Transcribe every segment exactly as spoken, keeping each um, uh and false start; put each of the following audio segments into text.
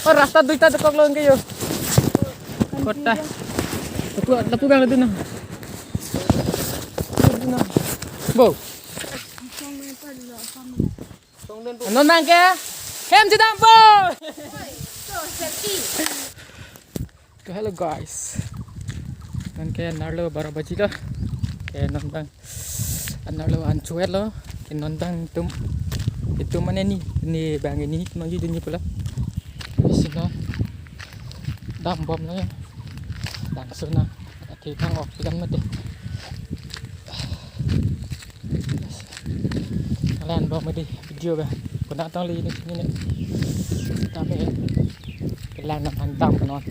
Oh, rasta duita dokoklo anke yo. Kota. Lapu, lapu bang dun na. Bo. Non nang ke? Hem jidam bo. So, hello guys. Non ke nerlo baro baji lo. Ke non bang nerlo an chuet lo. Ke non bang tum, itum mane ni, ni bang ni, non ji dun ji pula. Isi non dambom lo ya. Langsung na. Ati kang ok ikan mati. Kalian bom mati video ba. Kuna tong li ni ni. Kami kelang nang hantam non.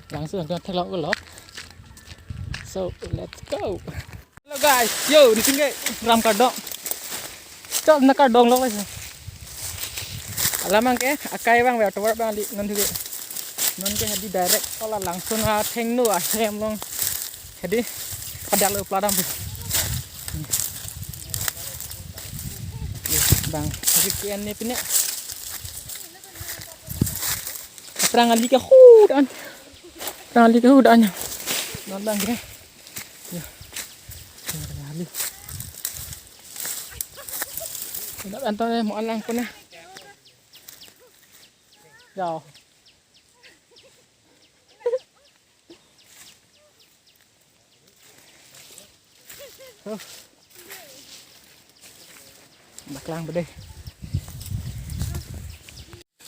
Langsung ke theklong ulo. So, let's go. Hello guys, yo, ni tingge ram kardom. Chok na kardom lo guys. Alam anke akai bang ve tovar bang li non thuke. Non ke hadi direct ola langsung athengno ahem along. Hadi ada lo pladam. Bang, hadi ke ane pine. Aphrang ali ke hudan. Aphrang ali ke hudan. Non bang ke. Ya. Ali. Tidak antar mo alang puna. Ya. Huh. Baklang bede.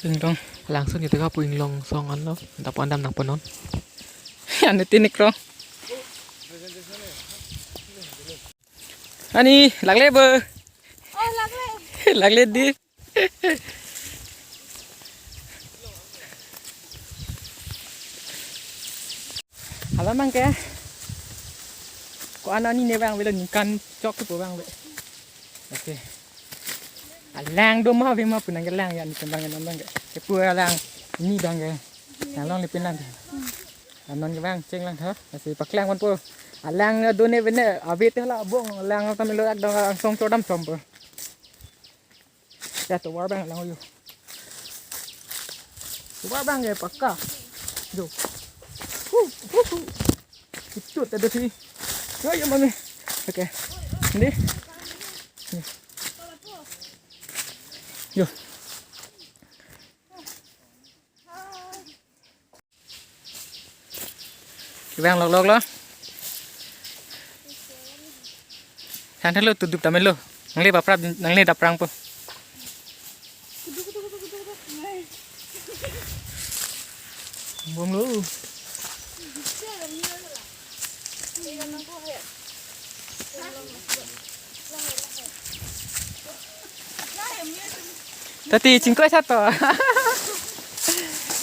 Inglong langsung kita kapu inglong song anlo. Dapo andam nang ponon. Anu tinik rong. Ani lagle bo. Oh, lagle. Lagle di. Hala mang ke. Ko anani ne bang velo ningkan chok tu bang ve. Oke. Alang do ma ve ma punang ke lang ya ni tembang non bang ke. Ke pu alang ni bang ke. Yang long lipin lang. Anon ke bang cheng lang tho. Asi paklang kon po. Alang do ne vene ave te la bong lang tam lo ak dong langsung chodam chom po. Ya tovar bang lang yo. Tovar bang ya pakka. Yo. Hu hu hu. Itu tadi sih. Yo yo mami. Oke. Ini. Yo. Kevang lok lok lo. Than than lo tudup tamen lo. Nangle baprap nangle daprang po. Bom lo. Tati chingkoi sato.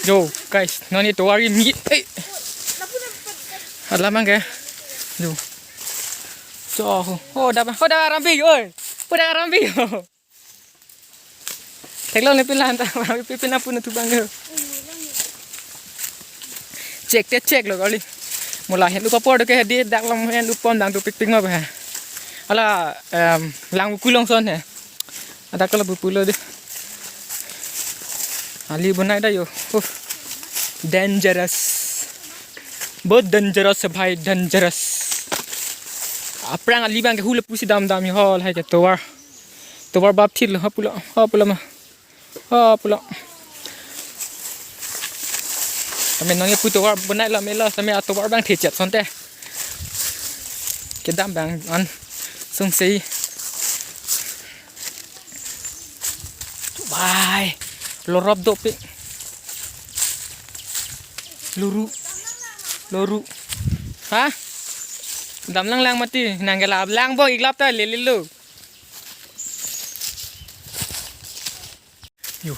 Yo, guys, non ni tovar mi. Eh. Alam mang ke. Yo. So, ho da ho da rambi oi. Ho da rambi. Theklong ni pilan ta, pipi na puna tu bang yo. Chek te chek lo kali. Mola hen upapor do ke hedi dak lam hen upom dang tu pikpik ma ba. Hala, em, lang ukulong son he. Ada kalau bupulo de. Ali bonai da yo. Uh. Dangerous. Bahut dangerous hai bhai, dangerous. Aphrang ali bang ke hule pusi dam dam yo hol hai ke tovar. Tovar bap thil ha pulo, ha pulo ma. Ha pulo. Kami nong ye pu tovar bonai lo melo sami atovar bang thechat sonte. Kedam bang an sung sei. Bai. Lorop dope. Luru. Luru. Ha? Dam lang lang mati. Nang gelap lang bong iglap ta lele lo. Yo.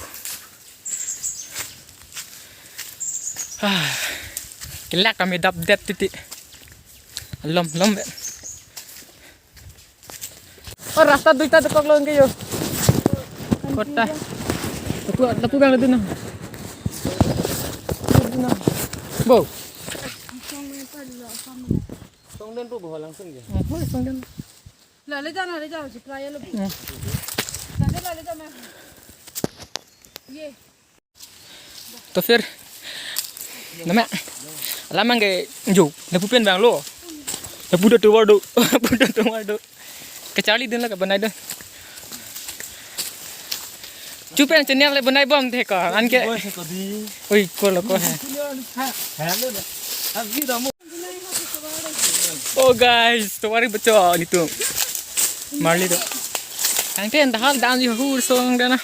Ah. Kelak kami dap det titi. Lom lom. Oh, rasta duita dokoklo anke yo. Kota. Lapu, lapu bang dun na. Bo. Songden po bo langsung ya. Oh, songden. Lale jana, lale jana, supply lo. Hmm. Lale, lale jana. Ye. To phir. Name. Alam abang ke jo. Lapu pen abang lo. Lapu do tovar do. Lapu do tovar do. Kacharli dunlo, kabanai dun. Chu pen channel le banaibom the ko. Anke. Boy se ko di. Oi, ko lo ko he. Ha, ha lo na. Abi damo. Oh guys, tovar bacho nelitum. Marli do. Tangte anta hal dan yu hu song dana.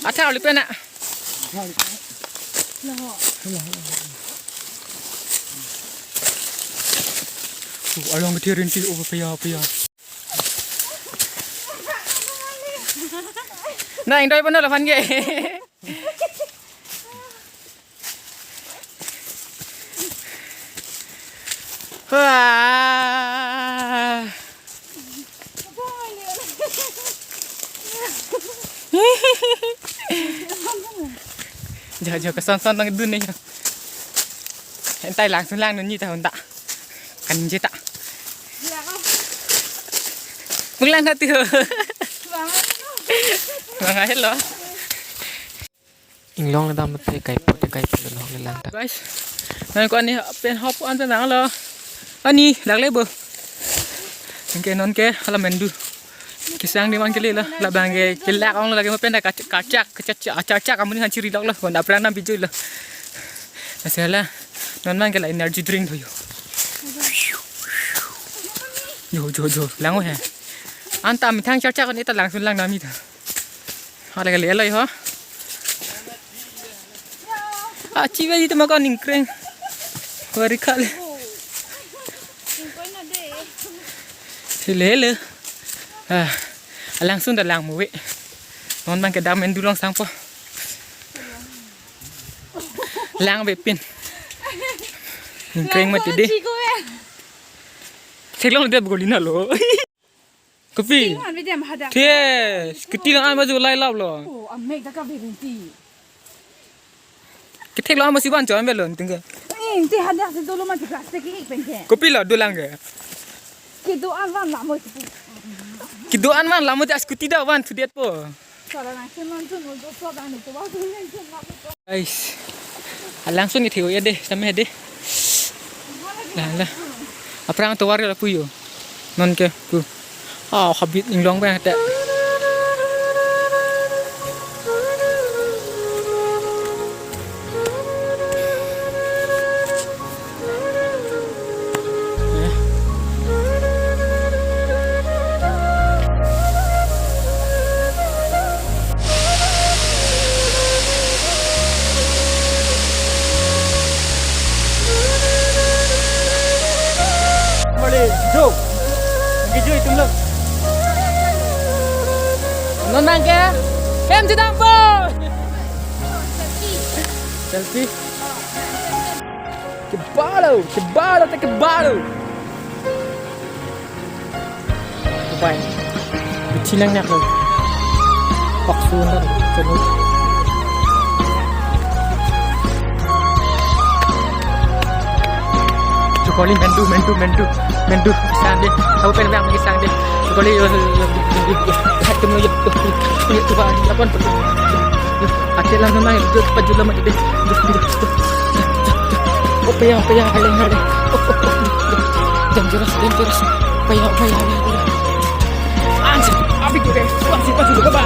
Athar lipen na. Uh, along ke thirin ti, oh, paya, paya. Na, ingdoi pano lapan ke. Wah. Jo, jo, keson-son nangdun ni. Entai langsun lang nunji ta honda. Kan je ta. Menglang satu. Bang hello. Inglong le dam te kaipo te kaipo lo le lang ta. Guys, nang ko ani pen hop an pen nang lo. Ani dak le bo. Anke non ke hala mendu. Kesang di man ke le lo. Labang ke kelak ong lo lagi mo pen da kachak kachak kachak kachak kamu ni han chiri lok lo. Honda pran nam bijui lo. Asala non man ke la energy drink tho yo. Jo jo jo lang o he. Anta mithang chak chak ni ta langsun lang nami ta. Hala kali alai ho. Ah, chiba di tema kon ingkreng. Wari khale. Hele hele. Ah, alangsun da lang muwe. Non bang ke dam mendu long sangpo. Lang be pin. Ingkreng mati de. Check long de golina lo. Kopi? Tinghan video hadak. Yes, kiti lang an baju lai lap lo. Oh, amek dak ka berinti. Kithek lo an baju ban chon belo tingga. Ing ti hadak si dolo ma ti plastic ki pen ke. Kopi lo dolang ke? Kedo-an van lamo ti. Kedo-an van lamo ti, scooty da van sudet po. Sara nang chen man chun ul do so dan ni to ba chun nang chen lap. Guys. Alangsun ni theo ya deh, sampai deh. Lah, lah. Aphrang tovar lapu yo. Non ke, pu. Ah, habit inglong bang ta. Mali, jo. Nangkejo itum lo. Non nang ke? Hem jedam po. Selfie. Kebalo, kebalo, te kebalo. Upai. Bichi lang nyak lo. Paksu na chanu. Chukoli mendu, mendu, mendu, mendu. Sang de. Tahu pen bang sang de. Chukoli yo, yo, yo, yo, yo. Hai tum yo, yo, yo, yo, yo, yo, yo, yo. Akhir lang nang, yo, pajula mati de. Yo, yo, yo. Oh, paya, paya, haleng, haleng. Oh, oh, oh, oh. Dangerous, dangerous. Paya, paya, paya, paya. Anjir, abi gue, wah, si pajula, bye.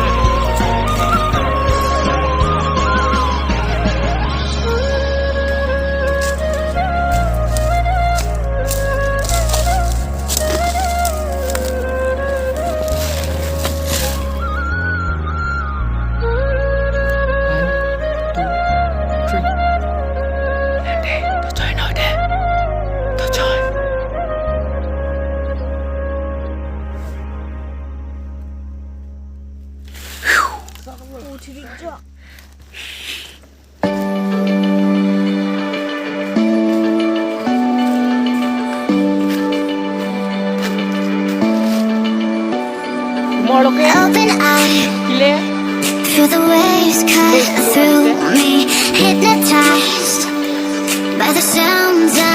One, two, three. Nang de, to join nang de. To join. Open eye, feel the waves cut through me, hypnotized by the sounds of